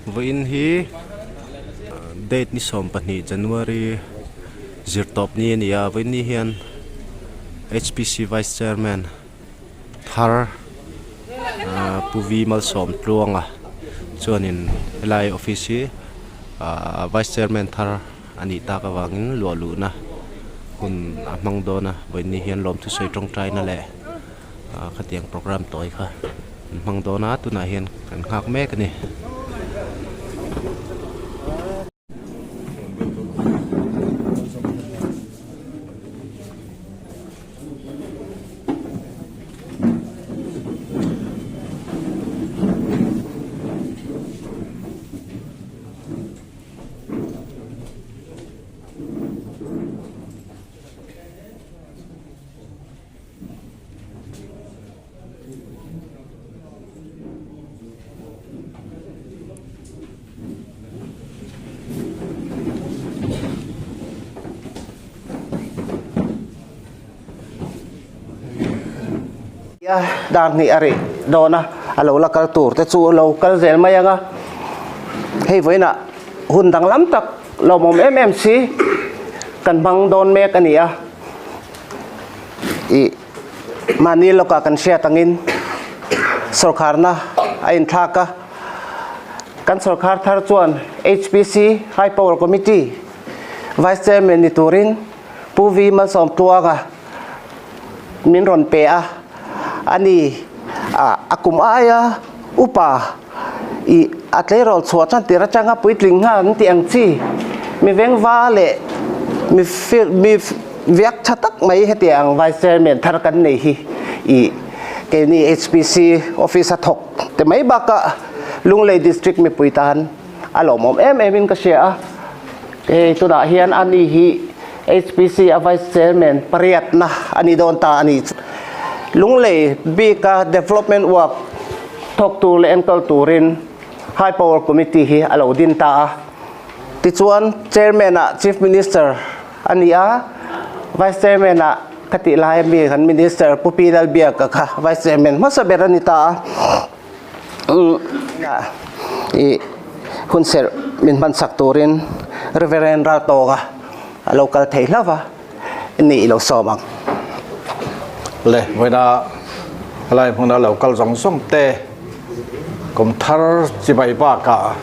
Vawiin hi date ni 12 January zirtawp ni a ni a vawiin ni hian HPC vice chairman thar ahh Pu V Malsawmtluanga chuanin helai office hi ahh vice chairman thar a nih tak avangin luah luhna hun a hmang dawn a vawiin ni hian lawmthusawi tawngtaina leh ah khatiang programme tawi kha an hmang dawn a tunah hian kan nghak mek a ni. Dar hnih a rih dawn a, a lo la kal tur te chu a lo kal zel mai ang a, hei vawiinah hun danglam tak lawmawm em em si kan hmang dawn mek a ni a. Ih mahni lawkah kan hriat angin sawrkharna a inthlak a, kan sawrkhar thar chuan HPC, High Power Committee, Vice Chairman ni turin Pu V Malsawmtluanga min rawn pe a, ani a kum aia upa ih a tleirawl chhuah chuan tir atanga puitling nghal an tih ang chi mi vengva leh mi mi viak tha tak mai hetiang vice chairman thar kan nei hi ih keini HPC office a thawk te mai bakah Lunglei district mipui tan a lawmawm em em in ka hria a hei tunah hian ani hi HPC a vice chairman pariatna a ni dawn ta a ni. Lunglei bika development work thawk tur leh enkawl turin High Power Committee hi a lo din ta a. Tichuan Chairman ah Chief Minister a ni a, Vice Chairman ah ka tih lai ami kan Minister Pu Pi Lalbiaka kha Vice Chairman hmasa ber a ni ta a. I hun serh min hman sak turin Reverend Raltawnga a lo kal thei hlauh va, ni i lo sawm ang. Le, vawiina helai hmuna lo kal zawng zawng te kum thar chibai bakah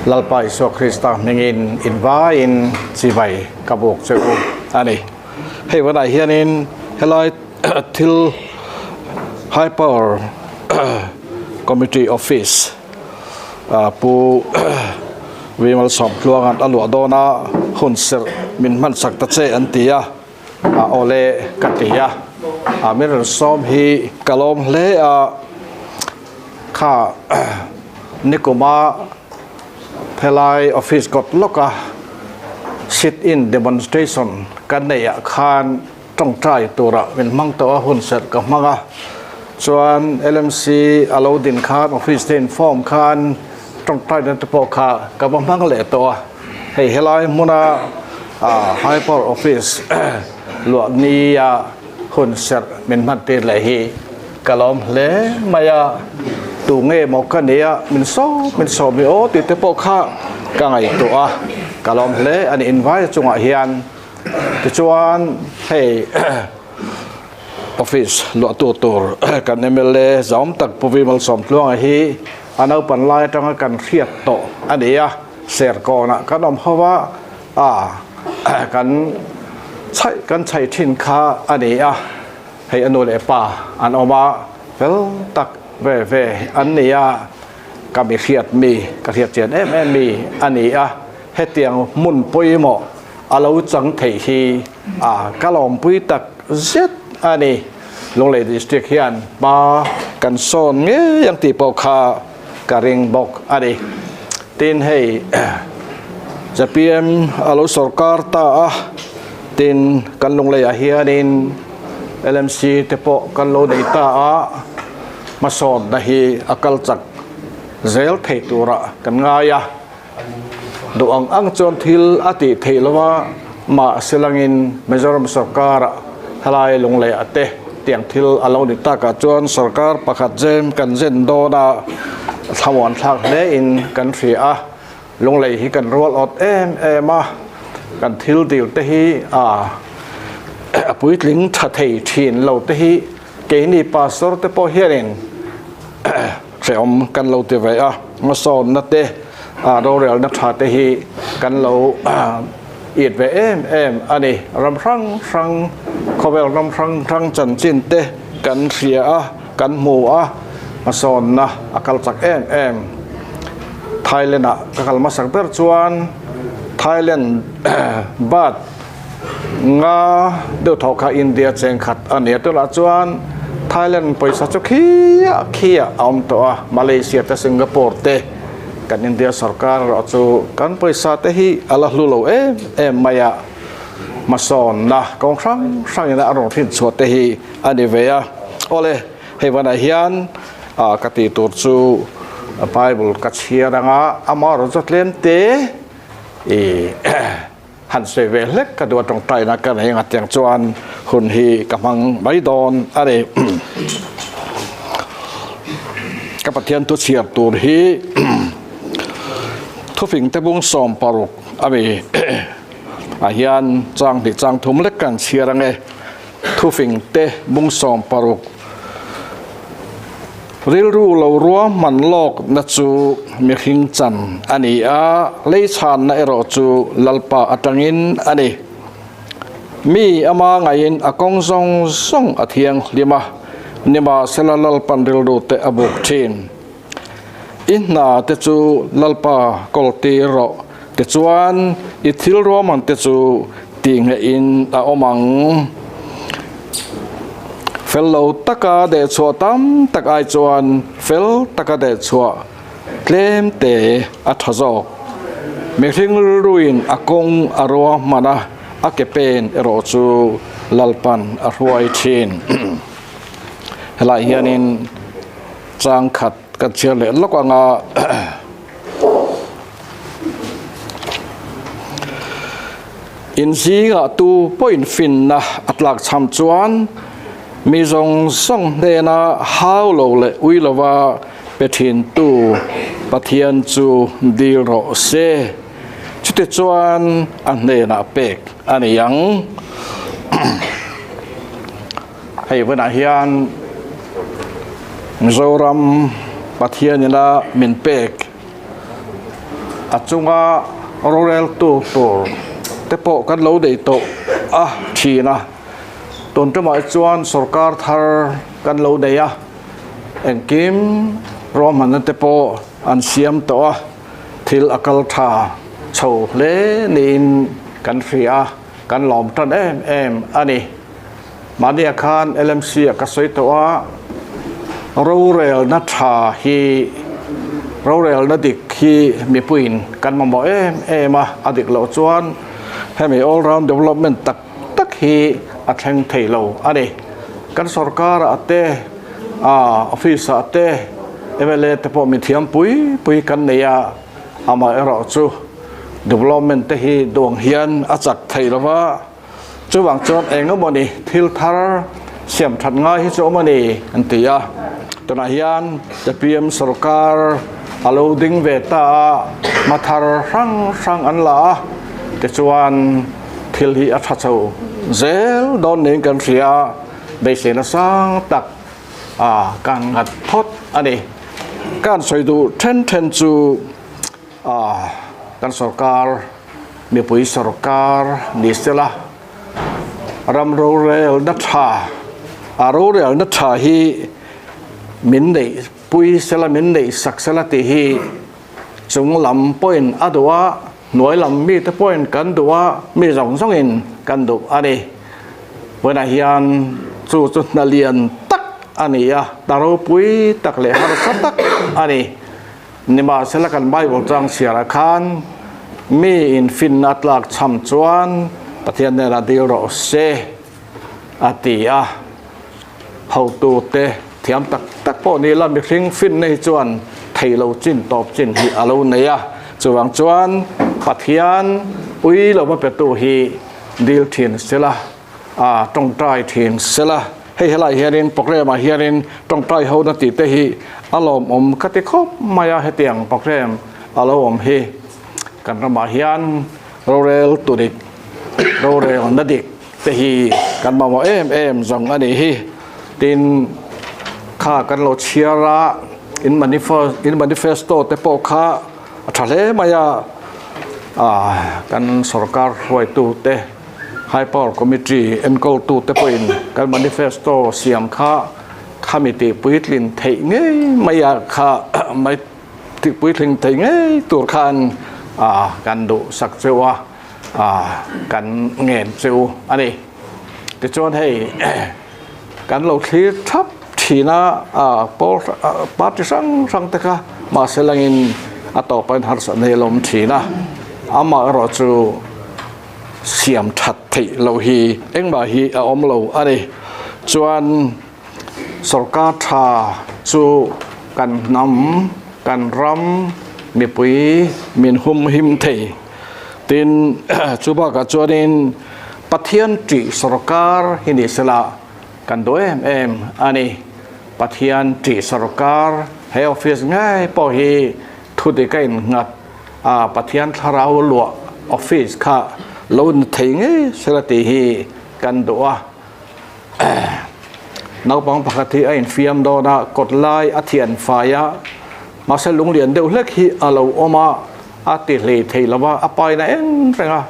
Lalpa Isua Krista hmingin invaiin chibai ka buk che u a ni. Hei vawiinah hianin helai thil High Power Committee Office Pu Vimal Sawmtluanga'n a luah dawn a, hun serh min hman sak ta che an ti a, a awle ka ti a, a min rawn sawm hi ka lawm hle a, kha nikuma helai office kawt lawka sit-in demonstration kan neih ah khan Tawngtai turah min hmang tawh a, hun serh ka hmang a. Chuan LMC a lo din khan office te inform khan tawngtai na te pawh kha ka va hmang leh tawh a. Hei helai hmuna High Power Office luah nia hun serh min hman tir leh hi ka lawm hle mai a. Tu nge maw ka nia min sawm min sawm hi aw tih te pawh kha ka ngaihtuah a, ka lawm hle a ni invite chungah hian. Tichuan hei office luahtu tur kan mla zawm tak Pu Vimal Sawmtluanga hi a naupan lai atanga kan hriat tawh a ni a, Serkawnah kan awm ho a, a kan chhaih kan chhaih thin kha a ni a, hei a nu leh pa an awm a, fel tak ve ve an ni a, ka mi hriat mi ka hriat chian em em mi a ni a, hetiang hmun pawimawh a lo chang theih hi a ka lawmpui tak zet a ni. Lunglei District hian hma kan sawn ngei ang tih pawh kha ka ring bawk a ni. Tin hei zpm a lo sawrkar ta a, tin kan Lungleiah hianin LMC te pawh kan lo nei ta a, hmasawnna hi a kal chak zel thei turah kan ngai a. Duh ang ang chuan thil a tih theih lo a, mahse langin Mizoram sorkara helai Lunglei ah te tiang thil a lo ni takah chuan sorkar pakhat zem kan zen dawn a, thlamuan thlak hle in kan hria a, Lunglei hi kan rual awt em em a, kan thil dil te hi a puitling tha thei thin lo te hi keini pastor te pawh hianin hrehawm kan lo ti ve a, hmasawnna te rorelna tha te hi kan lo it ve em em a ni. Ram hrang hrang, khawvel ram hrang hrang chanchin te kan hria a, kan hmu a, hmasawnna a kal chak em em. Thailand ah ka kal hmasak ber chuan Thailand baht nga deuh thaw kha India cheng khat a ni a, tunah chuan Thailand pawisa chu khiah khiah a awm tawh a, Malaysia te Singapore te kan India sorkar erawh chu kan pawisa te hi a la hlu lo em em mai a, hmasawnna kawng hrang hrangin a rawn hrin chhuah te hi a ni ve a. Awle, hei vanah hian ka tih tur chu Bible ka chhiar anga amaherawhchu chu tlem te ih han sawi ve hlek ka duh a tawngtaina ka nei anga tiang chuan hun hi ka hmang mai dawn a ni. Ka Pathian thu chhiar tur hi thufing te bung 16 a mi ah hian chang hnih chang thum lek kan chhiar ange. Thufing te bung 16 rilru lo ruahman lawk na chu mihring chan a ni a, lei chhanna erawh chu Lalpa atangin a ni. Mi ama ngaiin a kawng zawng zawng a thianghlim a, nimahsela Lalpan rilru te a buk thin. I hna te chu Lalpa kawl tir rawh, tichuan i thil ruahman te chu tihnghehin a awm ang. Fel lo taka dehchhuah tam tak ai chuan fel taka dehchhuah tlem te a tha zawk. Mihring rilruin a kawng a ruahman a, a ke pen erawh chu Lalpan a hruai thin. Helai hianin Chang khat kan chhiar leh lawk ang a. In zingah tu pawhin finna a tlak cham chuan mi zawng zawng hnena hau lo leh ui lova pe thintu Pathian chu dil rawh se. Chutichuan a hnenah pek a ni ang. Hei hunah hian Mizoram Pathian ina min pek a chunga roreltu tur te pawh kan lo nei tawh a thin a, tun tumah chuan sorkar thar kan lo nei a, engkim ruahmanna te pawh an siam tawh a, thil a kal tha chho hle niin kan hria a, kan lawm tan em em a ni. Mahnia khan LMC ah ka sawi tawh a, rorelna tha hi, rorelna dik hi mipuiin kan mamawh em em a, a dik loh chuan hemi all round development tak tak hi a thleng thei lo a ni. Kan sorkar ah te, office ah te, mla te pawh mithiam pui pui kan nei a, amaherawhchu development te hi duang hian a chak thei lo va. Chuvang chuan eng emaw ni thil thar siam that ngai hi chu awm a ni an ti a. Tunah hian zpm sorkar a lo ding ve ta a, hma thar hrang hrang an la a, tichuan thil hi a tha chho zel dawn niin kan hria a, beiseina sang tak a kan nghat phawt a ni. Kan sawi duh then then chu. A, kan sorkar, mipui sorkar ni sela, ram rorelna tha, a rorelna tha hi min neih pui sela, min neih sak sela tih hi chung lam pawhin a duh a, hnuai lam mite pawhin kan duh a, mi zawng zawngin kan duh a ni. Vawiinah hian chu chu hna lian tak a ni a, hna ropui tak leh harsa tak a ni. Nimahsela kan Bible chang chhiarah khan mi in finna tlak chham chuan Pathian hnenah dil rawh se a ti a. Hotute thiam tak tak pawh ni la mihring finna hi chuan thei lo chin tawp chin hi a lo nei a. Chuvang chuan Pathian ui lova petu hi dil thin sela, a tawngtai thin sela. Hei helaiah hianin programme ah hianin tawngtai ho na tih te hi a lawmawm ka ti khawp mai a, hetiang programme a lo awm hi kan ramah hian rorel tu dik, rorel na dik te hi kan mamawh em em zawng a nih hi. Tin, kha kan lo chhiar a, in manifesto te pawh kha a tha hle mai a, kan sorkar hruaitute High Power Committee enkawltute pawhin kan manifesto siam kha khami tih puitlin theih ngei mai a kha mai tih puitling thei ngei tur khan kan duhsak cheu a, kan ngen cheu a ni. Tichuan hei kan lo thlir thap thin a, pawl party hrang hrang te kha mahse langin a tawpah in harsatna hi a lo awm thin a, amaherawh chu siam that theih loh hi engmah hi a awm lo a ni. Chuan sorkar tha chu kan hnam, kan ram mipui min humhim thei. Tin, chu bakah chuanin Pathian ṭih sorkar hi ni sela kan duh em em a ni. Pathian ṭih sorkar he office ngei pawh hi thu dik a innghat a, Pathian thlarau luah office kha lo ni thei ngei sela tih hi kan duh a. Naupang pakhat hi a infiam dawn a, kawt lai a thian fai a, mahse lunglian deuh hlek hi a lo awm a, a ti hlei thei lo va, a paina eng reng a,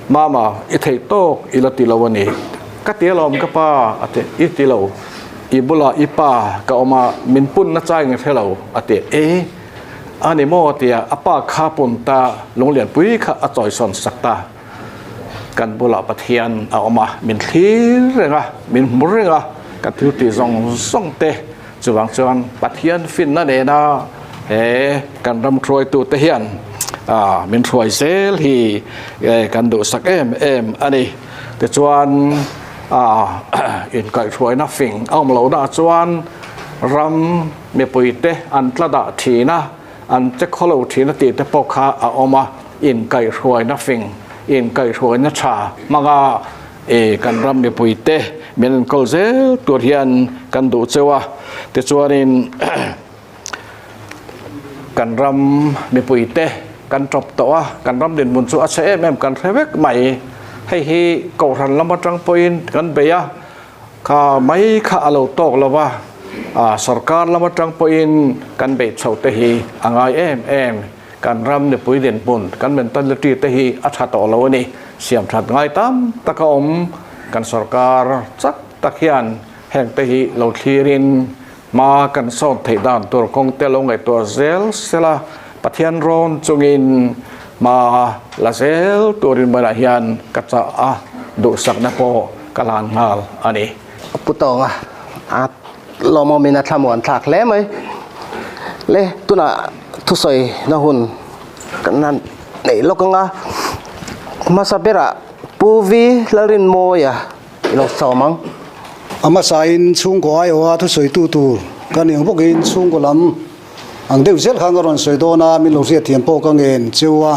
Mama, i theih tawk i la ti lo a ni. Ka ti alawm ka pa, a ti, i ti lo, i bulah i pa ka awm a, min punna chai nge hre lo, a ti. E, a ni maw? a ti a, a pa kha pun ta, lunglianpui kha a chawisawn sak ta. Kan bulah Pathian a awm a, min thlir reng a, min hmu reng a, kan thil tih zawng zawng te chuvang chuan Pathian finna nena he kan ram hruaitute hian min hruai zel hi kan duhsak em em a ni. Tichuan inkaihhruaina fing a awm lohnaah chuan ram mipuite an tla dah thin a. An che khaw lo thin a tih te pawh kha a awm a, inkaihhruaina fing, inkaihhruaina tha hmanga i kan ram mipui te min enkawl zel tur hian kan duh cheu a. Tichuanin kan ram mipui te kan tawp tawh a, kan ram dinhmun chu a chhe em em kan hre vek mai. Hei hi Kohhran lam atang pawhin kan bei a. Kha mai kha a lo tawk lo va, sorkar lam atang pawhin kan beih chhoh te hi a ngai em em. Kan ram mipui dinhmun, kan mentality te hi a tha tawh lo a ni. Siam that ngai tam tak a awm. Kan sorkar chak tak hian heng te hi lo thlirin hma kan sawn theih dan tur kawng te lo ngaihtuah zel sela, Pathian rawn chungin hma la zel turin bulah hian ka chah a, duhsakna pawh ka lan nghal a ni. Pu Tawnga a lawmawmin a thlamuan thlak hle mai. Le tunah thusawi na hun kan han neih lawk anga hmasa berah Pu V Lalrinmawia i lo sawm ang. A hmasain chhungkaw aiawha thusawitu tur ka ni ang bawkin chhungkaw lam Ang deuh zel khan ka rawn sawi dawn a, min lo hriatthiam pawh ka ngen cheu a.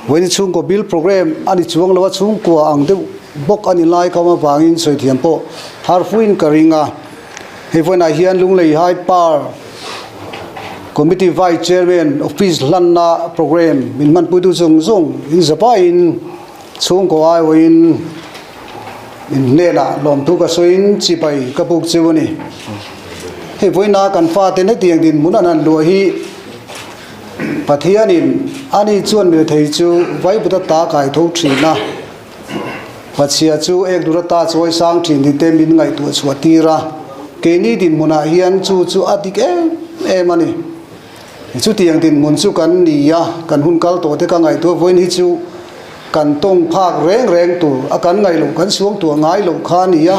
Vawiin chhungkaw bill program a ni chuang lo a, chhungkua ang deuh bawk a ni lai ka awm avangin sawi thiam pawh har fuin ka ring a. Hei vawiinah hian Lunglei High Power Committee Vice Chairman Office hlanna program min hmanpuitu zawng zawng in zapaiin chhungkaw aiawhin In hnenah lawmthu ka sawiin chibai ka buk cheu a ni. Hei vawiina kan fate hetiang dinhmun an han luah hi Pathianin ani chuan mirethei chu Vaibuta ta kai tho thin a, Pachhia chu ek dura ta chawi sang thin tih te min ngaihtuah chhuah tir a, keini dinhmunah hian chu chu a dik em em a ni. Chutiang dinhmun chu kan ni a, kan hun kal tawh te ka ngaihtuah vawiin hi chu kan tawng phak reng reng tur a kan ngaih loh kan suang tuah ngai loh kha a ni a,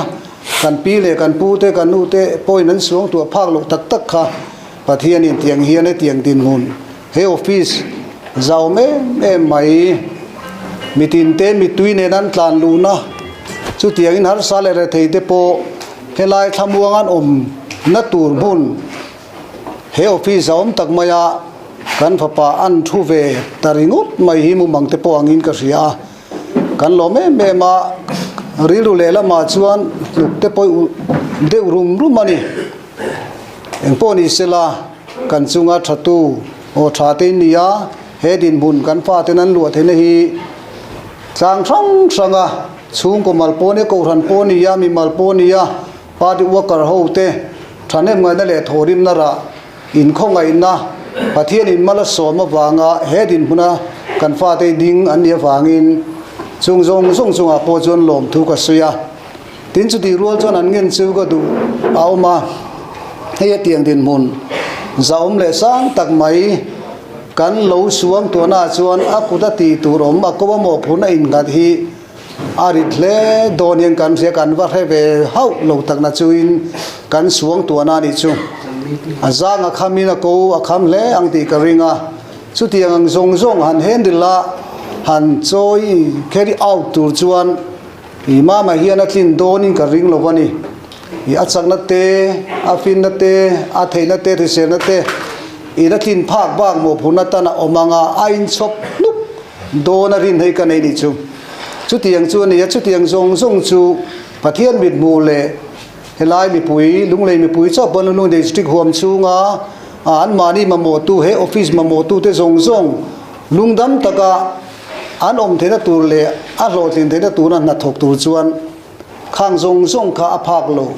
kan pi leh kan pu te kan nu te pawhin an suang tuah phak loh tak tak kha Pathianin tiang hian hetiang dinhmun he office zau em em mai mitin te mittui nen an tlan luhna chutiangin harsa leh rethei te pawh helai thlamuang an awm na tur hmun He office a awm tak mai a, kan fapa an thu ve ta ringawt mai hi mumang te pawh angin ka hria a, kan lawm em em a. Rilru lehlamah chuan hnuk te pawh ulh deuh rum rum a ni. Engpawh ni sela, kan chunga thatu aw tha te in ni a, he dinhmun kan faten an luah theihna hi tlang hrang hranga chhungkaw mal pawh nia, kohhran pawh ni a, mimal pawh ni a, party worker ho te thahnem ngaihna leh thawhrimna rah inkhawngaihna Pathian in mal a sawm avanga he dinhmuna kan fate ding an nih avangin chung zawng zawng chungah pawh chuan lawmthu ka sawi a. Tin chutih rual chuan an ngen chu ka duh a awm a, hei a tiang dinhmun zahawm leh sang tak mai kan lo suang tuahnaah chuan a kut a tih tur awm a ko a mawhphurhna innghat hi a rit hle dawn hian kan hria kan va hre ve hauh lo takna chuin kan suang tuahna a nih chu. A zang a khamin a ko a kham hle ang tih ka ring a, chutiang ang zawng zawng han handle a han chawi carry out tur chuan I mama hian a tlin dawnin ka ring lo a ni. I a chakna te, a finna te, a theihna te, hriselna te in a tlin phak bak mawhphurhna tan a awm anga a inchhawp hnuk dawn a rin hei ka nei nih chu. Chutiang chu a ni a, chutiang zawng zawng chu Pathian mithmuh leh helai mipui, Lunglei mipui chauh pawn Lunglei District huam chhunga anmahni mamawhtu he office mamawhtute zawng zawng lungdam taka An awm theihna tur leh a hlawhtlin theihna tura hna thawk tur chuan khang zawng zawng kha a phak lo.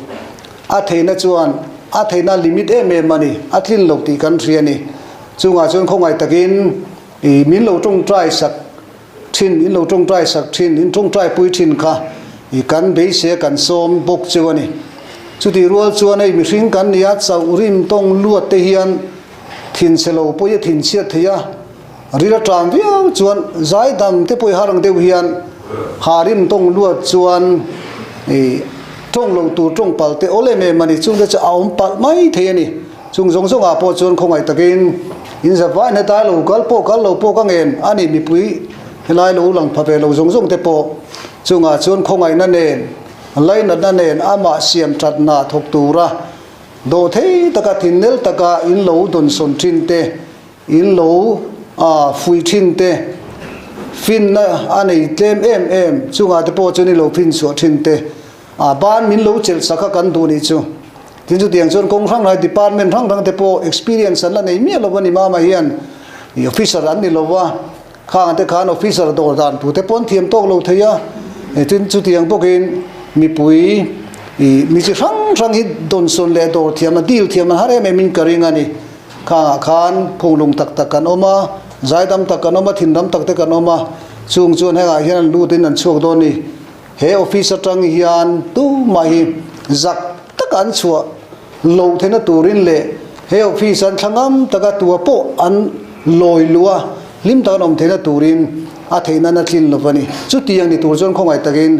A theihna chuan a theihna limit em em a ni, a tlin lo tih kan hria a ni. Chungah chuan khawngaih takin i min lo tawngtai sak thin, in lo tawngtai sak thin, in tawngtai pui thin kha i kan beisei a kan sawm bawk cheu a ni. Chutih rual chuan hei mihring kan ni a, chauh rim tawng luat te hian thinchhe lo pawh i a thinchhiat thei a. Ril a tan viau chuan zaidam te pawh i har ang deuh hian ha rim tawng luat chuan ih tawng lo tur tawng palh te awl em em a ni. Chung te chu a awm palh mai thei a ni. Chung zawng zawng ah pawh chuan khawngaih takin in za vai hnatai lo kal pawh kal lo pawh ka ngen a ni mipui helai lo lang pha ve lo zawng zawng te pawh chungah chuan khawngaihna nen lainatna nen amah siam thatna thawk tura dawhthei taka thinnel taka in lo dawnsawn thin te In lo a fui thin te, finna a nei tlem em em chungah te pawh chuan i lo fin chhuah thin te, a ban min lo chelh sak a kan duh nih chu. Tin chutiang chuan kawng hrang hrang department hrang hrang te pawh experience an la nei miah lo a ni mama hian i officer an ni lo va, khang te khan officer dawr dan thu te pawh an thiam tawk lo thei a, tin chutiang bawkin mipui i mi chi hrang hrang hi dawnsawn leh dawr thiam a deal thiam an har em em in ka ring a ni. Khangah khan phunglung tak tak kan awm a, zaidam tak kan awm a, thinram tak te kan awm a, chung chuan hengah hian an lutin an chhuak dawn ni. He office atang hian tumah hi zak taka an chhuah loh theihna turin leh he office an thla ngam taka tua pawh an lawi luh a, hlim taka an awm theihna turin a theihna na tlin lo va ni. Chutiang ni tur chuan khawngaih takin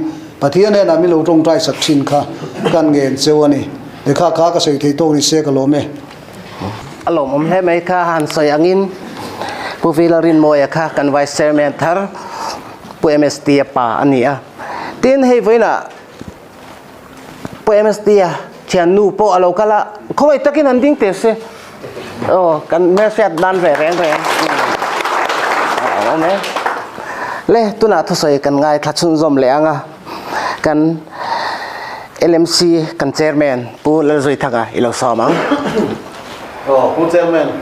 Pathian hnenah min lo tawngtai sak thin kha kan ngen cheu a ni. Lehkha kha ka sawi theih tawk ni se ka lawm e. A lawmawm hle mai kha han sawi angin Pu Vila Rinmawia kha kan Vice Chairman thar Pu MST-a pa a ni a. Tin, hei vawiinah Pu MST-a thiannu pawh a lo kal a, khawngaih takin han ding teh se. Aw, kan hmelhriat dan ve reng reng. A awm e. Le, tunah thusawi kan ngaithla chhunzawm leh ang a. Kan LMC kan Chairman Pu Lalzuithanga i lo sawm ang. Aw Pu Chairman,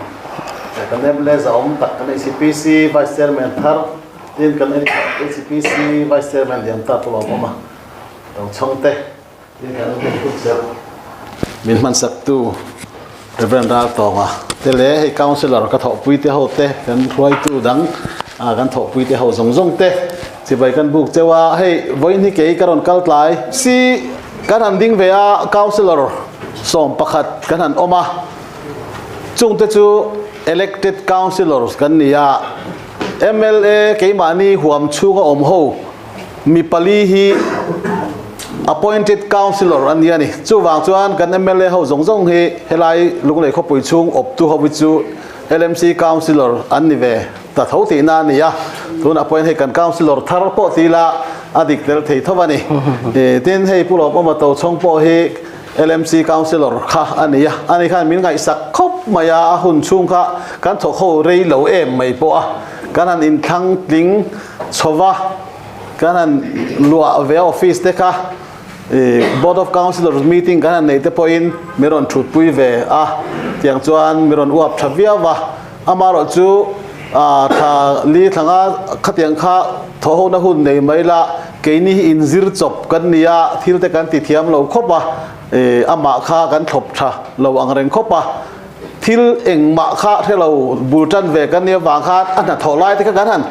kan mla zahawm tak kan HPC Vice Chairman thar tin kan HPC Vice Chairman lian ta pawh a awm a, lo chhawng te tin kan min hmansak tu Rev. Raltawnga te leh hei Councillor ka thawhpui te ho te kan hruaitu dang kan thawhpui te ho zawng zawng te chibai kan buk cheu a, hei vawiin hi kei ka rawn kal tlai si kan han ding ve a Councillor 11 kan han awm a, chung te chu Elected Councillors kan ni a, mla keimahni huam chhunga awm ho Mi pali hi Appointed Councillor an ni a ni. Chuvang chuan kan mla ho zawng zawng hi helai Lunglei khawpui chhung awptu ho hi chu LMC Councillor an ni ve ta tho tihna a ni a. Tunah pawhin hei kan Councillor thar pawh ti ila a dik tel thei tho a ni. Tin, hei Pu Lawmawma Tochhawng pawh hi LMC Councillor kha a ni a. Ani khan min ngaihsak khawp mai a, a hun chhung kha kan thawk ho rei lo em mai pawh a. Kan han inthlang tling chho va. Kan han luah ve a office te kha Board of Councillors meeting kan han neih te pawhin min rawn thutpui ve a, tiang chuan min rawn uap tha viau va. Amaherawh chu thla li thla nga khatiang kha thawhhona hun nei mai la, keini hi inzir chawp kan ni a, thil te kan ti thiam lo khawp a, amah kha kan thlawp tha lo ang reng khawp a. Thil engmah kha hre lo bul tan ve kan nih avang khan a hnathawh lai te kha kan han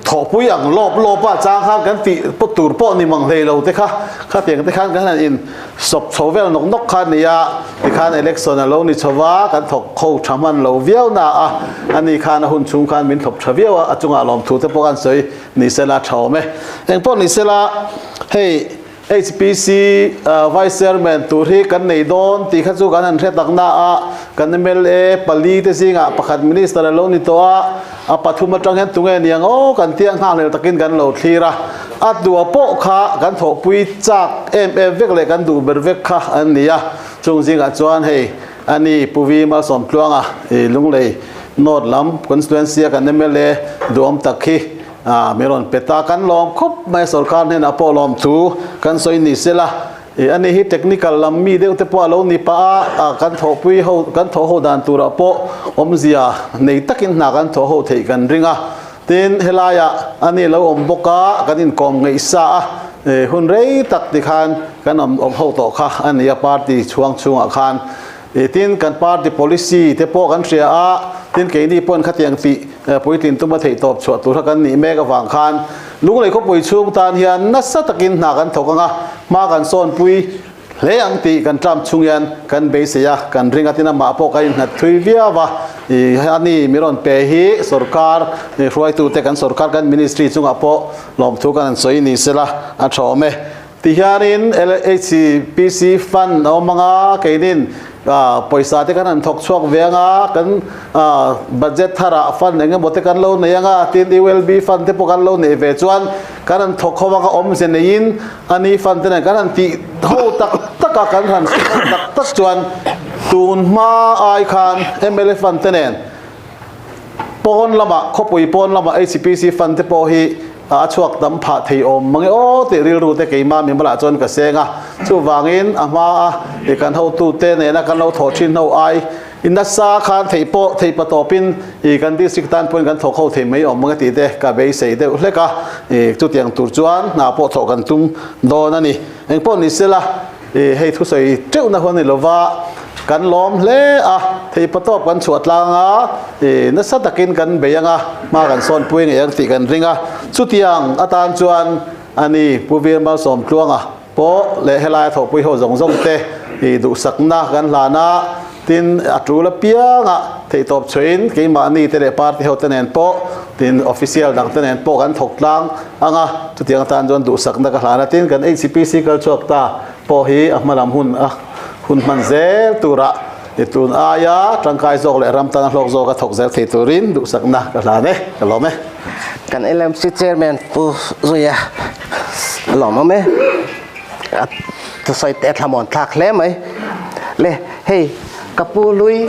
thawhpui ang lawp lawp a, chang khan kan tih tur pawh ni mang hlei lo te kha khatiang te khan kan han in sawp chho vel nawk nawk kha a ni a, tikhan election a lo ni chho va, kan thawk kho tha hman lo viau na a, ani khan a hun chhung khan min thlawp tha viau a, a chungah lawmthu te pawh kan sawi ni sela tha awm e. Engpawh ni sela hei. HPC Vice Chairman tur hi kan nei dawn tih kha chu kan han hre tak na a, kan mla pali te zingah pakhat Minister a lo ni tawh a, a pathum atang hian tunge niang aw kan tia nghakhlel takin kan lo thlir a, a tua pawh kha kan thawhpui chak em em vek leh kan duh ber vek kha an ni a, chung zingah chuan hei ani Pu Vi Malsawmtluanga Lunglei North lam Constituency a kan mla duhawm tak hi A, mi rawn pe ta kan lawm khawp mai a, sorkar hnenah pawh lawm thu kan sawi ni se la, ih ani hi technical lam mi deuh te pawh a lo ni pah a, a kan thawhpui ho kan thawh ho dan turah pawh awmzia nei takin hna kan thawh ho theih kan ring a, tin helaiah ani lo awm bawk a, kan inkawm ngaih sa a, ih hun rei tak tikhan kan awm awm ho tawh kha a ni a party chhuang chhungah khan. Tin, kan party policy te pawh kan hria a, tin keini pawn khatiang tih puitlin tuma theih tawp chhuah tur kha kan nih mek avang khan Lunglei khawpui chhung tan hian nasa takin hna kan thawk ang a, hma kan sawnpui hle ang tih kan tram chhung hian kan beisei a, kan ring a, tin amah pawh kan innghat thui viau a, ani mi rawn pe hi sorkar hruaitute kan sorkar kan ministry chungah pawh lawmthu kan han sawi ni sela a tha awm e. Tihianin LHCPC fund a awm ang a, keinin pawisa te kan han thawk chhuak ve ang a, kan budget tharah fund eng emaw te kan lo nei ang a, tin ULB fund te pawh kan lo neih ve chuan kan han thawk ho ang a, awmze neiin ani fund te nen kan han tih ho tak tak a, kan han sawi tak tak chuan tun hma ai khan mla fund te nen pawn lamah khawpui pawn lamah HCPC fund te pawh hi A chhuak tam phah thei awm mang e aw tih rilru te keimah mi bulah chuan ka seng a, chuvangin a hma a i kan hotute nena kan lo thawh thin ho ai i nasa khan theih pawh theih pa tawpin i kan district tan pawhin kan thawk ho thei mai awm mang e tih te ka beisei deuh hlek a, i chutiang tur chuan hna pawh thawh kan tum dawn a ni. Engpawh ni sela I hei thusawi teuhna huan ni lova kan lawm hle a, theihpatawp kan chhuah tlang a, i nasa takin kan bei ang a, hma kan sawnpui ngei ang tih kan ring a. Chutiang atan chuan ani Pu Vir Malsawmtluanga pawh leh helaia thawhpui ho zawng zawng te i duhsakna kan hlan a, Tin, a tul apianga theihtawp chhuahin keimahni te leh party ho te nen pawh, tin official dang te nen pawh kan thawk tlang ang a, chutiang atan chuan duhsakna ka hlan a. Tin, kan HCPC kal chhuak ta pawh hi a hmalam hun a hun hman zel turah i tun aia tangkai zawk leh ram tana hlawk zawka thawk zel thei turin duhsakna ka hlan e, ka lawm e. Kan LMC Chairman Pu Zuia a lawmawm e. A thusawi te a thlamawn thlak hle mai. Le hei ka pu lui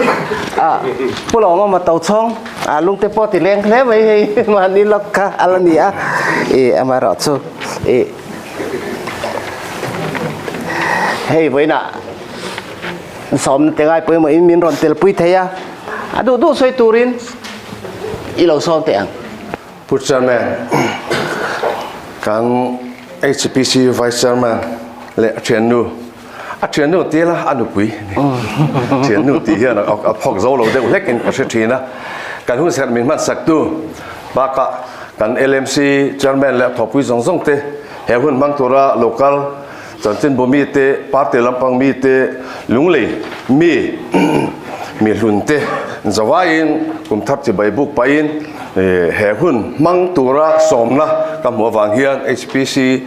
ah pu lo awm a to chhawng ah lungte pawh ti leng hle mai hei mahni lawk kha a la ni a i amaherawh chu i hei vawiinah sawmna te ngai pawimawh in min rawn tel pui thei a a duh duh sawi turin i lo sawm teh ang. Pu Chairman, kan HPC Vice Chairman leh a thiannu, a thiannu ti ila a nupui thiannu tih hian a phawk zo lo deuh hlek in ka hre thin a, kan hun serh min hmansak tu bakah kan LMC Chairman leh a thawhpui zawng zawng te he hun hmang tura local chanchinbu mi te, party lampang mi te, lunglei mi mi hlun te zawaiin kum thar chibai buk pahin he hun hmang tura sawmna ka hmuh avang hian HPC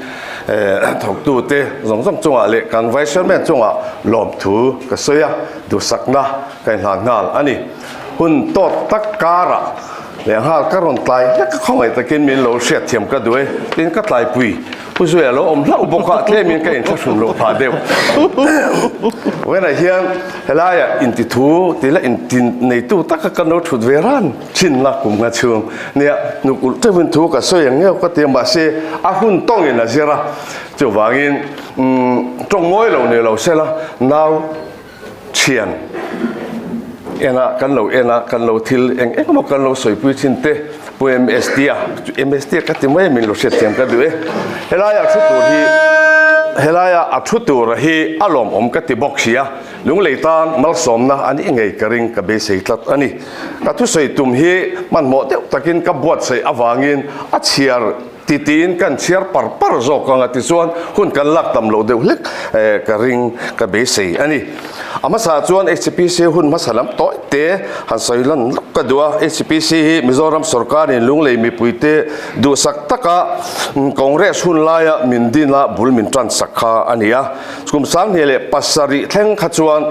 thawktu te zawng zawng chungah leh kan Vice Chairman chungah lawmthu ka sawi a, duhsakna ka inhlan nghal a ni. Hun tawt tak karah leh nghal ka rawn tlai hlek a, khawngaih takin min lo hriatthiam ka duh e, tin ka tlaipui. Pu Zuia lo awm hlauh bawk a, tlemin ka inthlahrun loh phah deuh. Vawiinah hian helaiah intithu tih la inti neitu taka kan lo thut ve ran thin la kum nga chhung nia hnuk ulh teuhin thu ka sawi ang ngeuh ka ti a, mahse a hun tawngin a zir a, chuvangin tawng ngawi lo ni lo sela nau thian ena kan lo en a, kan lo thil eng eng emaw kan lo sawipui thin te Pu MST a, MST a ka ti mai a min lo hriatthiam ka duh e. Helaia thu tur hi helaia a thu tur hi a lawmawm ka ti bawk sia, Lunglei tan malsawmna a nih ngei ka ring ka beisei tlat a ni. Ka thusawi tum hi hmanhmawh deuh takin ka buatsaih avangin a chhiar Ti tiin kan chhiar par par zawk ang a tichuan hun kan lak tam loh deuh hlek ka ring ka beisei a ni. A hmasa chuan HPC hun hmasa lam tawi te han sawi lan lawk ka duh a, HPC hi Mizoram sawrkarin Lunglei mipuite duhsak taka Congress hun laia min dina bul min tan sak kha a ni a. Kum 2007 thleng kha chuan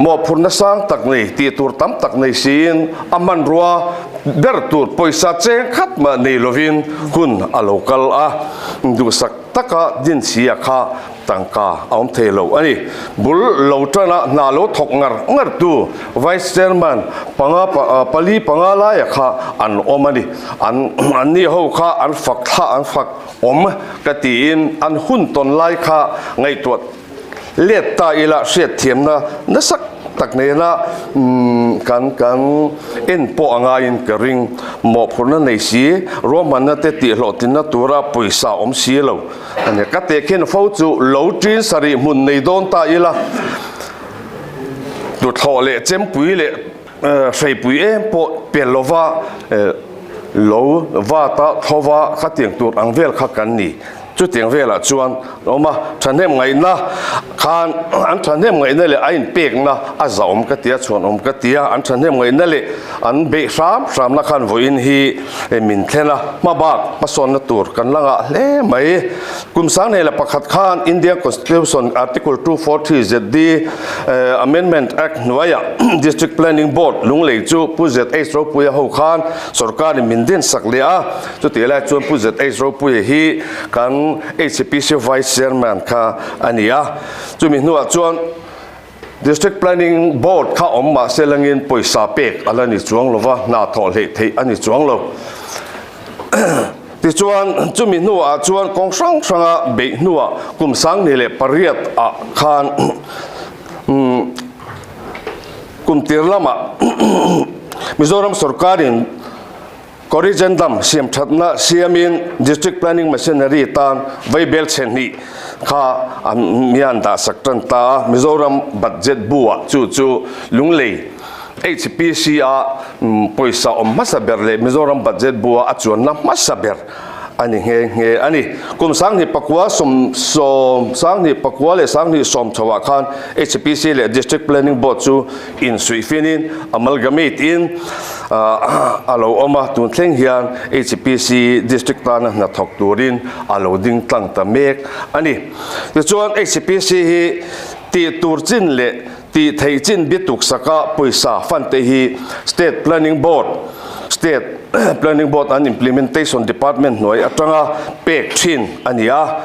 Mawhphurhna sang tak nei, tih tur tam tak nei siin a hmanrua ber tur pawisa cheng khat mah nei lovin hun a lo kal a, duhsak taka dinchhia kha tangka a awm thei lo a ni. Bul lo tana hna lo thawk ngar ngar tu Vice Chairman panga pali panga laia kha an awm a ni. An anni ho kha an fak thla an fak awm ka tiin an hun tawn lai kha ngaihtuah Let ta ila hriatthiamna nasa tak nena kan kan en pawh a ngaiin ka ring. Mawhphurhna nei si, ruahmanna te tihhlawhtlinna tura pawisa awm si lo a ni. Ka tehkhin fo chu lo ṭin sarih hmun nei dawn ta ila, tuthlawh leh chempui leh hreipui em pawh pel lova lo vata thlova khatiang tur ang vel kha kan ni. Chutiang velah chuan a awm a, thahnem ngaihna khan an thahnem ngaihna leh a inpekna a zahawm ka ti a, chhuanawm ka ti a, an thahnem ngaihna leh an beih hram hramna khan vawiin hi min thlen a, hmabak hmasawnna tur kan la ngah hle mai. Kum 2001 khan Indian Constitution Article 243 ZD Amendment Act hnuaiah District Planning Board Lunglei chu Pu ZH Ropuia ho khan sorkarin min dinsak leh a, Chutih lai chuan Pu ZH Ropuia hi kan HPC Vice Chairman kha a ni a. Chumi hnuah chuan District Planning Board kha awm mah se langin pawisa pek a la ni chuang lo va, hna thawh hleih theih a ni chuang lo. Tichuan chumi hnuah chuan kawng hrang hranga beih hnuah kum 2008 ah khan kum tir lamah Mizoram sorkarin Corrigendum siam thatna siamin District Planning Machinery tan vaibel chhe hnih kha an mian dah sak tan ta a, Mizoram Budget bu ah chu chu Lunglei HPC a pawisa awm hmasa ber leh Mizoram Budget bu a a chuanna hmasa ber a ni nghe nghe a ni. Kum 2009 sawm sawm 2009 leh 2010 chho ah khan HPC leh District Planning Board chu insuihfinin amalgamate in a lo awm a, tun thleng hian HPC District tana hna thawk turin a lo ding tlang ta mek a ni. Tichuan HPC hi tih tur chin leh tih theih chin bituk saka pawisa fund te hi State Planning Board, State Planning Board and Implementation Department hnuai atanga pek thin a ni a,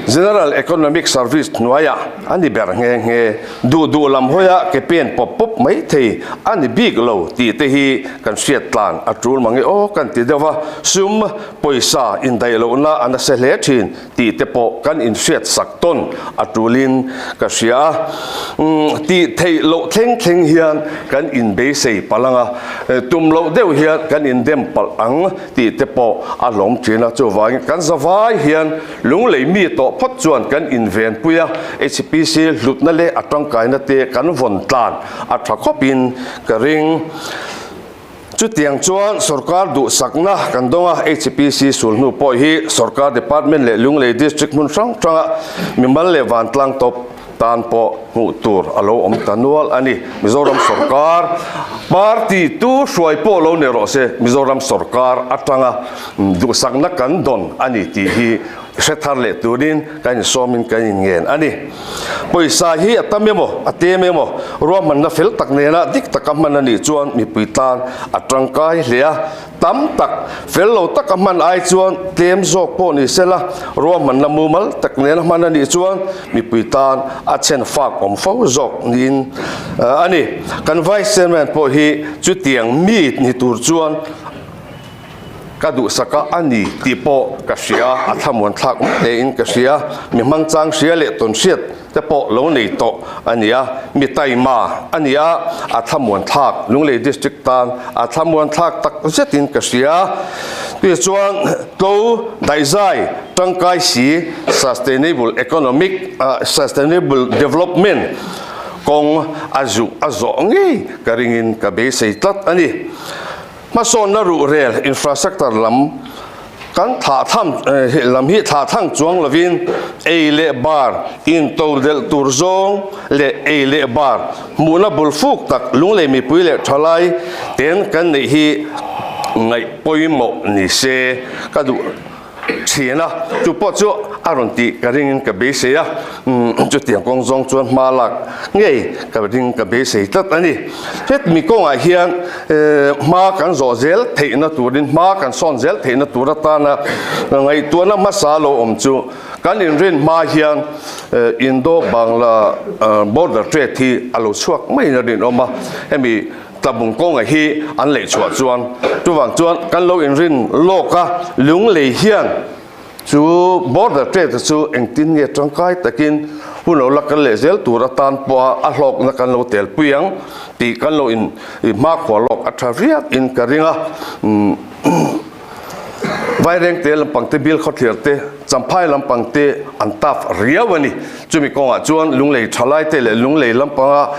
General Economic Service hnuaiah a ni ber nghe nghe. Duh duh lam hawia ke pen pawp pawp mai thei a ni bik lo tih te hi kan hriat tlan a tul mange aw kan ti deuh va, sum pawisa indaih lohna a nasa hle thin tih te pawh kan inhriat sak tawn a tulin ka hria a. Tih theih loh thleng thleng hian kan inbeisei palh ang a, tum loh deuh hian kan indem palh ang tih te pawh a hlawm thin a, chuvangin kan zavai hian Lunglei mi tawh phawt chuan kan invenpui a, HPC hlutna leh a tangkaina te kan vawn tlan a tha khawpin ka ring. Chutiang chuan sorkar duhsakna kan dawng a, HPC sulhnu pawh hi sorkar department leh Lunglei district hmun hrang hranga mimal leh vantlang tawp tan pawh hmuh. hmuh tur a lo awm ta nual a ni. Mizoram sorkar party tu hruai pawh lo ni rawh se, Mizoram sorkar atanga duhsakna kan dawn a ni tih hi hre thar leh turin kan insawmin kan inngen a ni. Pawisa hi a tam emaw, a tem emaw, ruahmanna fel tak nena dik taka hman a nih chuan mipui tan a tangkai hle a. Tam tak, fel lo taka hman ai chuan tlem zawk pawh ni sela, ruahmanna mumal tak nena hman a nih chuan mipui tan a chhen fak awm fo zawk niin a ni. Kan Vice Chairman pawh hi chutiang mi ni tur chuan Ka duhsak a a ni tih pawh ka hria a, a thlamuan thlak mai hlein ka hria. Mi hmangchang hria leh tawnhriat te pawh lo nei tawh a ni a, mi taima a ni a, a thlamuan thlak Lunglei District tan a thlamuan thlak tak zetin ka hria. Tichuan tlo daihzai tangkai si sustainable economic sustainable development kawng a zuh a zawh ngei ka ringin ka beisei tlat a ni. Hmasawnna ruhrel infrastructure lam kan thlah tham lam hi thlah thang chuang lovin ei leh bar intodelh tur zawng leh ei leh bar hmuhna bul fuk tak lunglei mipui leh thalai ten kan neih hi ngaih pawimawh ni se ka duh Thin a, chu pawh chu a rawn tih ka ringin ka beisei a, chutiang kawng zawng chuan hma lak ngei ka ring ka beisei tlat a ni. Hetmi kawngah hian hma kan zawh zel theihna turin, hma kan sawn zel theihna tur atana ngaihtuahna hmasa lo awm chu kan inrin hma hian Indo-Bangla border trade hi a lo chhuak maiin a rinawm a, hemi Tlabung kawnga hi an lei chhuah chuan chuvang chuan kan lo inrin lawk a, Lunglei hian chu border trade chu engtin nge tangkai takin hun lo la kal leh zel tur atan pawha a hlawkna kan lo tel pui ang tih kan lo in hmakhua lawk a tha riak in ka ring a. Vairengte lampang te, Bilkhawthlir te, Champhai lampang te an tough riau a ni. Chumi kawngah chuan Lunglei thalai te leh Lunglei lampanga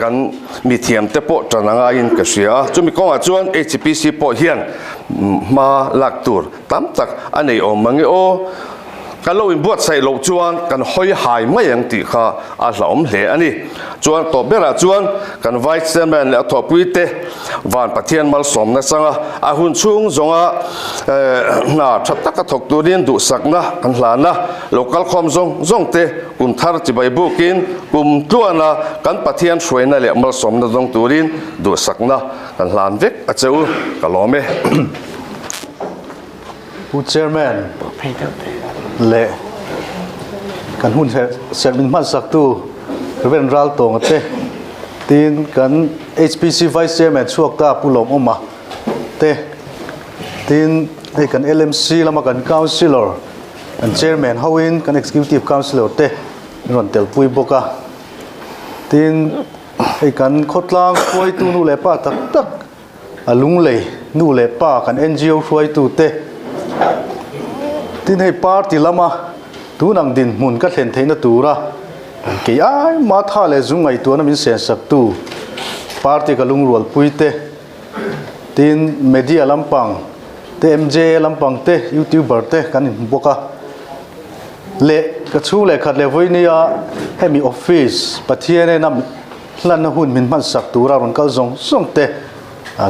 kan mithiam te pawh tan a ngaiin ka hria a. Chumi kawngah chuan HPC pawh hian hma lak tur tam tak a nei awm mange aw. Kan lo inbuatsaih loh chuan kan hawi hai mai ang tih kha a hlauhawm hle a ni. Chuan tawp berah chuan kan Vice Chairman leh a thawhpuite Van Pathian malsawmna changa a hun chhung zawnga hna tha taka thawk turin duhsakna kan hlan a, lo kalkhawm zawng zawng te kum thar chibai bukin kum tluana kan Pathian hruaina leh malsawmna zawng turin duhsakna kan hlan vek a che u, ka lawm e. Pu Chairman leh kan hun serh min hmansaktu Rev. Raltawnga te tin kan HPC Vice Chairman chhuak ta Pu Lawmawma te tin hei kan LMC lama kan Councillor kan Chairman hoin kan Executive Councillor te min rawn telpui bawk a tin hei kan khawtlang hruaitu nu leh pa tak tak A lunglei nu leh pa kan NGO hruaitute tin hei party lama tun ang dinhmun ka thlen theihna tura kei ai mah tha leh zung ngaihtuahna min sensaktu party ka lungrualpuite tin media lampang te MJA lampang te youtuber te kan inhmu bawk a leh ka chhung leh khat leh vawinia hemi office Pathian ena Hlanna hun min hmansak tura rawn kal zawng zawng te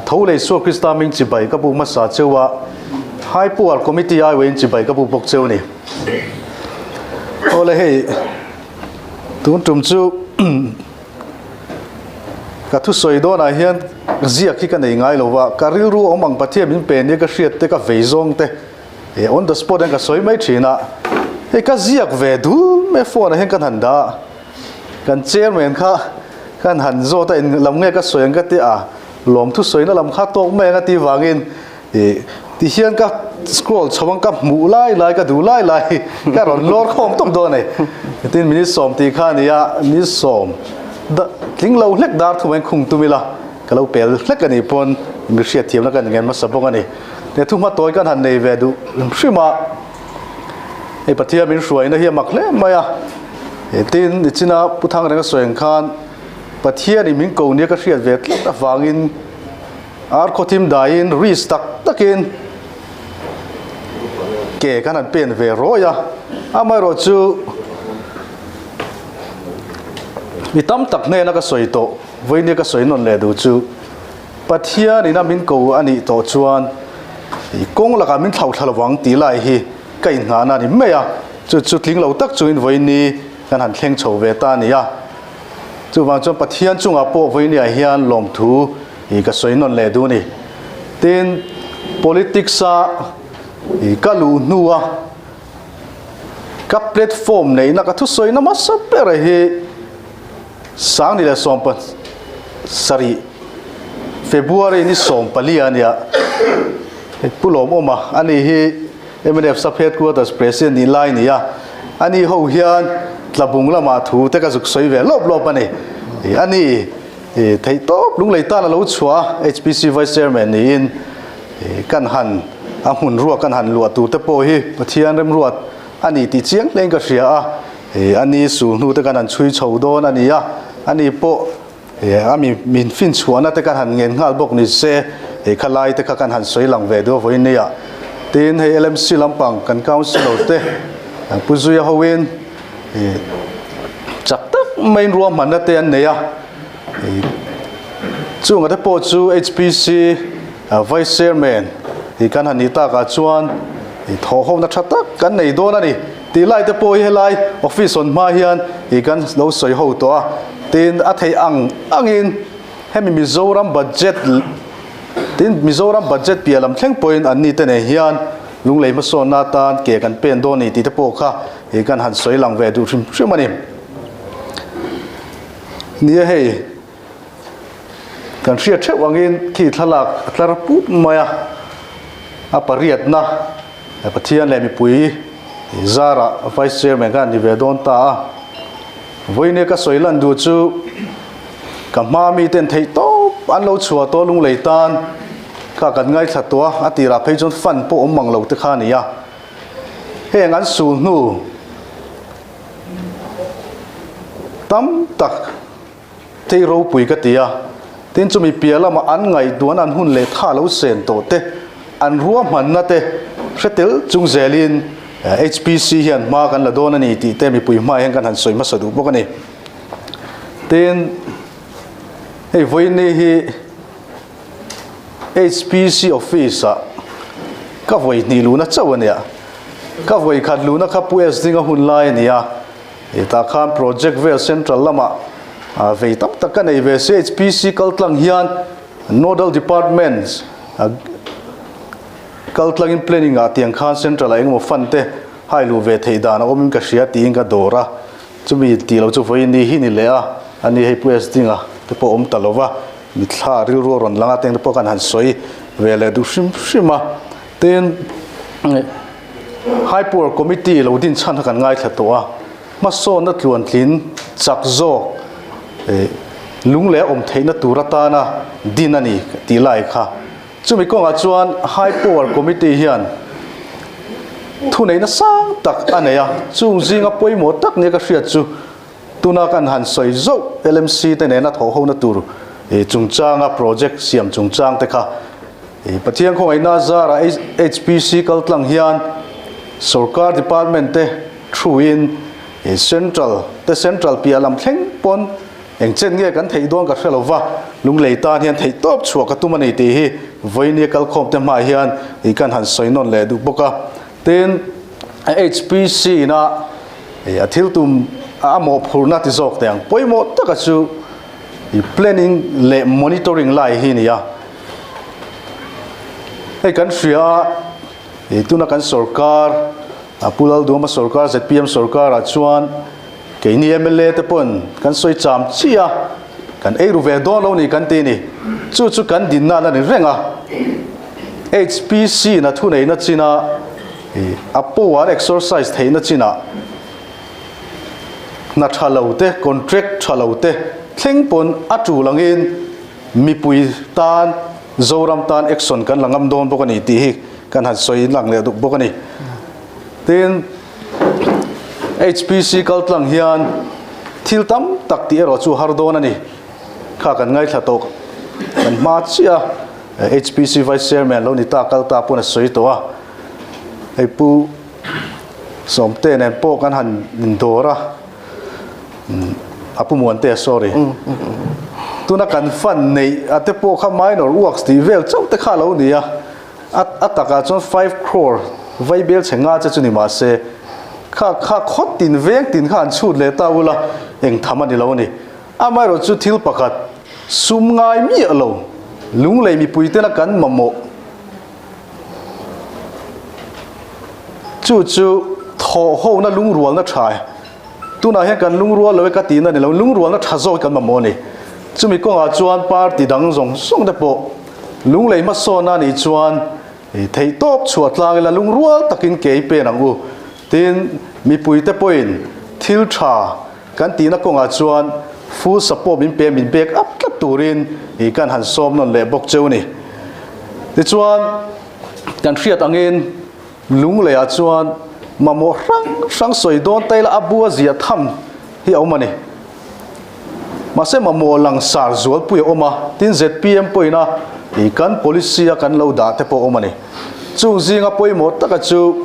tho leh Isua Krista hming chibai ka buk hmasa cheu a, High Power Committee aiawhin chibai ka buk bawk cheu a ni. Awle hei tun tum chu ka thusawi dawnah hian ziak hi ka nei ngai lo va, ka rilru awm ang Pathian min pe nia ka hriat te ka vei zawng te on the spot hian ka sawi mai thin a, hei ka ziak ve dul mai phone ah hian ka han dah a. Kan chairman kha kan han zawt a, eng lam nge ka sawi ang ka ti a, lawmthu sawina lam kha tawk mai ang a tih vangin ih ti hian ka scroll chho ang ka hmuh lai lai ka duh lai lai ka rawn lawr khawm tawp dawn a ni. Tin minute sawm tih kha a ni a, minute sawm tling lo hlek dar thum ang khung tum ila ka lo pel hlek a nih pawn mi hriatthiamna kan ngen hmasa bawk a ni. Thuhma tawi kan han nei ve duh hrim a. Hei Pathian min hruaina hi a mak hle mai a, tin nichina Pu Thangrenga sawi ang khan Pathianin min ko nia ka hriat ve tlat avangin ar khawthim daiin risk tak takin ke kan han pen ve rawi a, amaherawhchu. Mi tam tak hnena ka sawi tawh, vawinia ka sawi nawn leh duh chu, Pathian ina min ko a nih tawh chuan kawng lakah min thlauh thla lovang tih lai hi ka inngahna a ni mai a, chu chu tling lo tak chungin vawiini kan han thleng chho ve ta a ni a. Chuvang chuan Pathian chungah pawh vawiiniah hian lawmthu ka sawi nawn leh duh a ni. Tin, politics-a ka luh hnua ka platform neihna ka thusawina hmasa ber hi Sangni leh 17 February ni 14 a nia. Pu Lawmawma ani hi mnf Sub Headquarters President nih lai a ni a, ani ho hian Tlabung lamah thu te ka zuk sawi ve lawp lawp a ni. Ani theihtawp lunglei tan a lo chhuah a, HPC Vice Chairman niin kan han a hmun ruak kan han luah tur te pawh hi Pathian remruat a ni tih chiang hlein ka hria a, ani sulhnu te kan han chhui chho dawn a ni a, ani pawh A mi min fin chhuahna te kan han ngen nghal bawk ni se, hei kha lai te kha kan han sawi lang ve duh a vawiin nia. Tin, hei LMC lampang kan councillor te Pu Zuia hoin chak tak maiin ruahmanna te an nei a. Chunga te pawh chu HPC Vice Chairman kan han nih takah chuan thawhhawmna tha tak kan nei dawn a ni. Tih lai te pawh hi helai office hawn hma hian ih kan lo sawi ho tawh a, tin a theih ang angin hemi Mizoram budget tin Mizoram budget piah lam thleng pawhin an ni te nen hian lunglei hmasawnna atan ke kan pen dawn a ni tih te pawh kha ih kan han sawi lang ve duh hrim hrim a ni. Nia hei kan hriat theuh angin khi thlalak a tlar pup mai a, a pariatna Pathian leh mipui zarah Vice Chairman kha an ni ve dawn ta a. Vawiin ka sawi lan duh chu ka hma miten theih tawp an lo chhuah tawh lunglei tan kha kan ngaithla tawh a, a tirah phei chuan fund pawh awm mang lo te kha a ni a. Heng an sul hnu tam tak Thei ropui ka ti a, tin chumi piah lama an ngaihtuahna an hun leh tha lo sen tawh te, an ruahmanna te hre tel chung zelin HPC hian hma kan la dawn a ni tih te mipui hmaah hian kan han sawi hmasa duh bawk a ni. Tin, hei vawiin hi HPC office ah ka vawi hnih luhna chauh a nia. Ka vawi khat luhna kha Pu S Dinga hun lai a ni a. Hetah khan project vel central lamah vei tam tak ka nei ve. CHPC kal tlang hian nodal departments kal tlangin planning ah tiang khan central ah engemaw fund te hai luh ve theih dan a awmin ka hria tiin ka dawr a. Chumi tih lo chu vawiin ni hi ni leh a, ani hei Pu S Dinga te pawh awm ta lova, mithla rilru a rawn lang a teng te pawh kan han sawi ve leh duh hrim hrim a. Tin. High Power Committee lo din chhan kha kan ngaithla tawh a, hmasawnna tluantlin chak zawk lung leh awm theihna tur atana din a ni tih lai kha. Chumi kawngah chuan High Power Committee hian thuneihna sang tak a nei a, chung zinga pawimawh tak nia ka hriat chu tuna kan han sawi zauh LMC te nena thawhhona tur chungchanga project siam chungchang te kha Pathian khawngaihna zarah HPC kaltlang hian sorkar department te thuin central te central piah lam thleng pawn eng chen nge kan theih dawn ka hre lo va, lunglei tan hian theih tawp chhuah ka tum a ni tih hi vawinia kalkhawm te hmaah hian kan han sawi nawn leh duh bawk a. Tin, HPC ina a thil tum a mawhphurhna ti zawk teh ang pawimawh taka chu planning leh monitoring lai hi a ni a. Hei kan hria a, ih tuna kan sorkar a Pu Lalduama sorkar zpm sorkar ah chuan keini mla te pawn kan sawi cham chiah a, kan ei ru ve dawn lo ni kan ti a ni. Chu chu kan dinna la ni reng a, HPC in a thuneihna chin a, ih a power exercise theihna chinah hna tha lo te, contract tha lo te thleng pawn a tul angin, Mipui tan Zoram tan action kan la ngam dawn bawk a ni tih hi kan han sawi lang leh duk bawk a ni. Tin, HPC kaltlang hian thil tam tak tih erawh chu har dawn a ni. Kha kan ngaithla tawh kan hma chiah a, HPC Vice Chairman lo ni ta kal ta pawn a sawi tawh a. Hei Pu Sawmte nen pawh kan han indawr a. A Pu Muantea sorry. Tuna kan fund neih a te pawh kha minor works tih vel chauh te kha a lo ni a. A a takah chuan 5 crore vai bel chhe nga che chu ni mah se kha kha khawt tin veng tin kha an chhut leh ta ula eng tham a ni lo a ni. Amaherawh chu thil pakhat sum ngai miah lo lunglei mipui tena kan mamawh chu chu thawhhona lungrualna tha Tunah hian kan lungrual lo e ka tihna ni lo, lungrualna tha zawk hi kan mamawh a ni. Chumi kawngah chuan party dang zawng zawng te pawh lunglei hmasawn a nih chuan theihtawp chhuah tlang ila lungrual takin ke i pen ang u. Tin, mipuite pawhin thil tha kan tihna kawngah chuan full support min pe min back up tlat turin kan han sawm nawn leh bawk cheu a ni. Tichuan, kan hriat angin Lungleiah chuan mamawh hrang hrang sawi dawn ta ila a bu a zia tham hi a awm a ni. Mahse mamawh langsar zualpui a awm a, tin zpm pawhin a ih kan policy a kan lo dah te pawh a awm a ni. Chung zinga pawimawh taka chu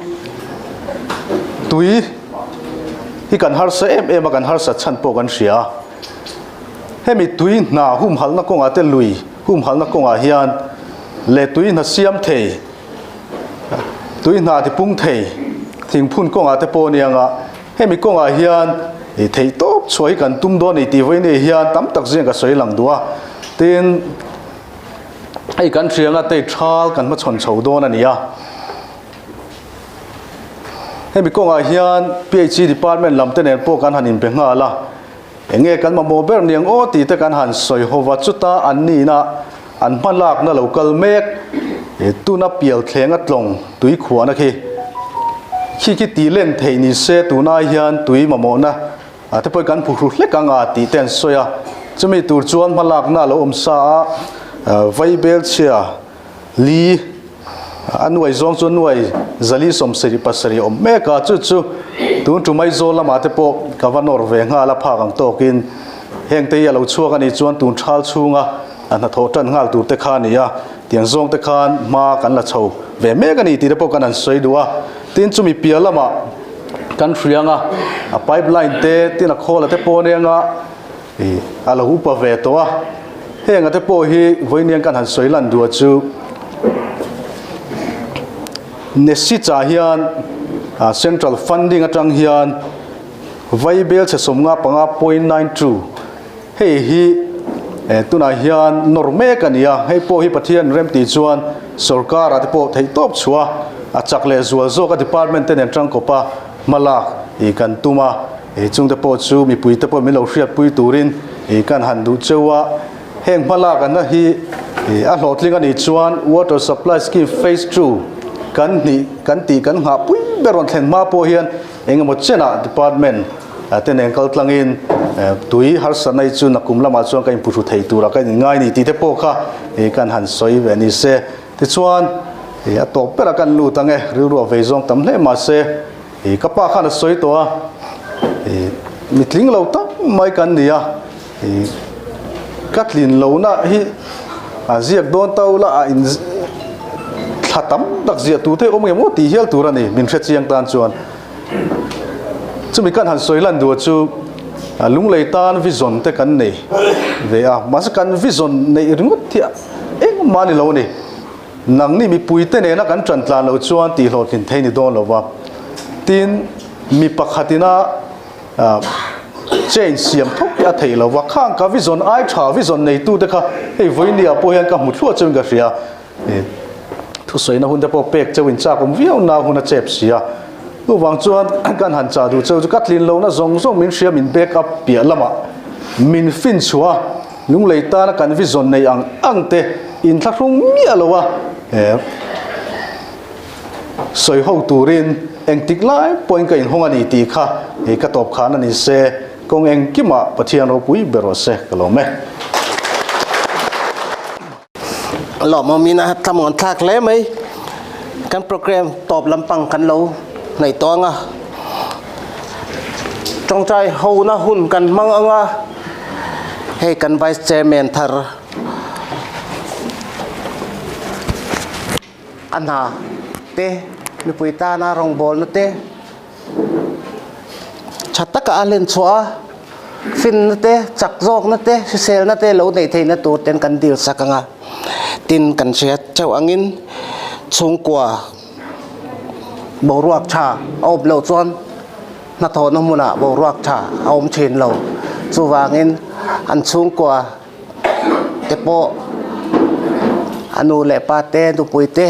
tui hi kan harsa em em a, kan harsa chhan pawh kan hria a. Hemi tui hna humhalhna kawngah te lui humhalhna kawngah hian leh tui hna siam thei, Tui hna ti pung thei thingphun kawngah te pawh aniang a, hemi kawngah hian ih theih tawp chhuah hi kan tum dawn a ni tih vawiin hian tam tak zing ka sawi lang duh a, tin hei kan hrianga tei thal kan hmachhawn chho dawn a ni a. Hemi kawngah hian PHE department lam te nen pawh kan han inbe nghal a, enge kan mamawh ber niang aw tih te kan han sawi ho va, chuta an nihna An hma lakna lo kal mek tuna pial thleng a tlawng tui khuahna khi khi khi tih len theih ni se tunai hian tui mamawhna te pawh kan phuhru hlek ang a tih te an sawi a. Chumi tur chuan hma lakna a lo awm sa a, Vaibel chhia li a nuai zawng chu nuai zali 77 awm mek a, chu chu tun tumai zawl lamah te pawh ka va nawr ve nghal a phak ang tawkin heng te hi a lo chhuak a nih chuan tun thal chhunga A hnathawh tan nghal tur te kha a ni a, tiang zawng te khan hma kan la chho ve mek a ni tih te pawh kan han sawi duh a. Tin, chumi piah lamah kan hriang a, a pipeline te, tin a khawla te pawh aniang a, ih a lo upa ve tawh a. Heng a te pawh hi vawiiniang kan han sawi lan duh a chu Nesic-ah hian Central funding atang hian Vaibel chhe 55.92 Hei hi tunah hian nawr mek a ni a, hei pawh hi Pathian remtih chuan sorkar ah te pawh theih tawp chhuah a chak leh zual zawk a department te nen tangkawp a hma lak ih kan tum a, chung te pawh chu mipui te pawh min lo hriatpui turin ih kan han duh cheu a, heng hma lak anna hi ih a hlawhtling a nih chuan water supply scheme phase ii kan hnih kan tih kan nghahpui ber rawn thlen hma pawh hian Engemaw chenah department te nen kal tlangin tui harsatna hi chu nakum lamah chuan ka inpuhru thei turah ka inngai ni tih te pawh kha kan han sawi ve ni se. Tichuan a tawp berah kan lut ang e, rilru a vei zawng tam hle mahse ka pa khan a sawi tawh a, mitling lo tak mai kan ni a, Ka tlin lohna hi a ziak dawn ta ula a in thla tam tak ziah tur te awm nge maw tih hial tur a ni min hre chiang tan chuan. Chumi kan han sawi lan duh chu lunglei tan vision te kan nei ve a, mahse kan vision neih ringawt hi engmah a ni lo a ni. Nangni mipui te nena kan tan tlan loh chuan tih hlawhtlin thei ni dawn lo va. Tin, mi pakhatina Change siam thawk hi a theih lo va, khang ka vision ai tha vision neitu te kha hei vawinia pawh hian ka hmu thluah cheuin ka hria. Thusawiina hun te pawh pek cheuin chak awm viau na hun a chep si a. Chuvang chuan kan han chah duh cheu chu ka tlin lohna zawng zawng min hria min back up piah lamah min fin chhuah a, lunglei tana kan vision nei ang ang te inthlahrung miah lo a. Sawi ho turin engtik lai pawhin ka inhawng a ni tih kha hei ka tawp khan a ni se, kawng engkimah Pathian ropui ber rawh se ka lawm e. Lawmawmin a thlamuan thlak hle mai. Kan program tawp lampang kan lo hnaih tawh ang a. Tawngtai hona hun kan hmang ang a. Hei kan Vice Chairman thar. A hna te, mipui tana rawngbawlna te tha taka a hlen chhuah a. Finna te, chak zawkna te, hriselna te lo neih theihna tur ten kan dil sak ang a. Tin, kan hria theuh angin chhungkua boruak tha a awm loh chuan hnathawhna hmunah boruak tha a awm thin lo. Chuvangin an chhungkua te pawh a nu leh pa te, nupui te,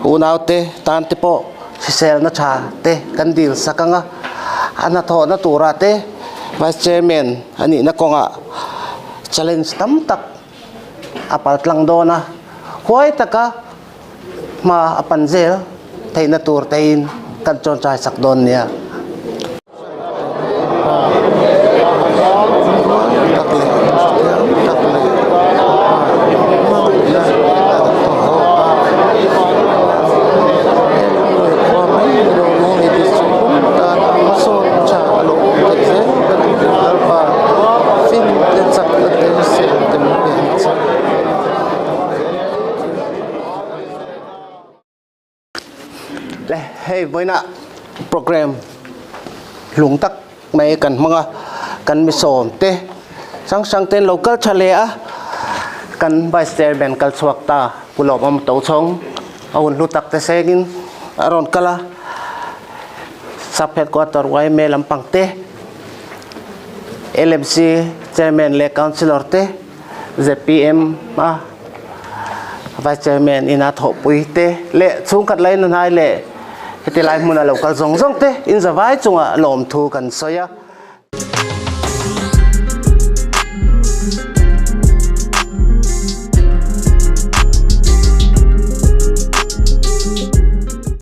unau te tan te pawh hriselna tha te kan dil sak ang a. A hnathawhna turah te Vice Chairman a nihna kawngah challenge tam tak a pal tlang dawn a, huai taka hma a pan zel theihna tur teiin kan chuanchai sak dawn nia. Le hei vawiinah program hlung tak mai kan hmang a kan mi sawm te hrang hrang te an lo kal tha leh a kan vice chairman kal chhuak ta Pu Lawmawm Tochhawng a hun hlu tak te sengin a rawn kal a sub headquarter yma lampang te LMC chairman leh councillor te zpm a vice chairman ina thawhpui te leh chhungkhat laina hnai leh heti lai hmuna lo kal zawng zawng te in zavai chungah lawmthu kan sawi a.